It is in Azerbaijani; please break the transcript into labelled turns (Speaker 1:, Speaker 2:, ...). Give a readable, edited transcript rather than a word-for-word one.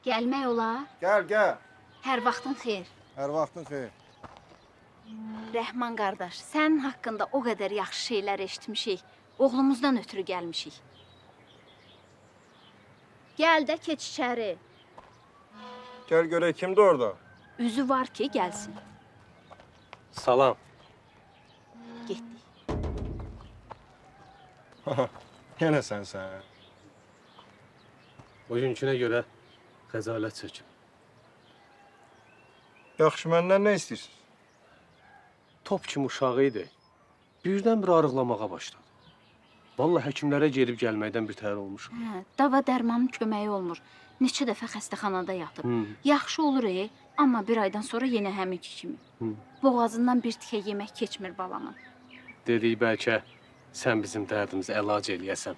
Speaker 1: Gəlmək olar?
Speaker 2: Gəl, gəl.
Speaker 1: Hər vaxtın xeyir.
Speaker 2: Hər vaxtın xeyir.
Speaker 1: Rəhman qardaş, sənin haqqında o qədər yaxşı şeylər eşitmişik. Oğlumuzdan ötürü gəlmişik. Gəl də keç içəri.
Speaker 2: Gəl görək kimdir orada?
Speaker 1: Üzü var ki, gəlsin.
Speaker 3: Salam.
Speaker 1: Getdik.
Speaker 2: Yenə sənsən.
Speaker 3: Bugünkünə görə xəcalət çəkim.
Speaker 2: Yaxşı, məndən nə istəyirsiniz?
Speaker 3: Top kimi uşağı idi. Birdən-birə arıqlamağa başladı. Vallahi həkimlərə gedib gəlməkdən bir təhər olmuşam.
Speaker 1: Hə, dava dərmanın köməyi olmur. Neçə dəfə xəstəxanada yatıb. Yaxşı olur, amma bir aydan sonra yenə həminki kimi. Boğazından bir tikə yemək keçmir balamın.
Speaker 3: Dedik bəlkə sən bizim dərdimizi əlac eləyəsən.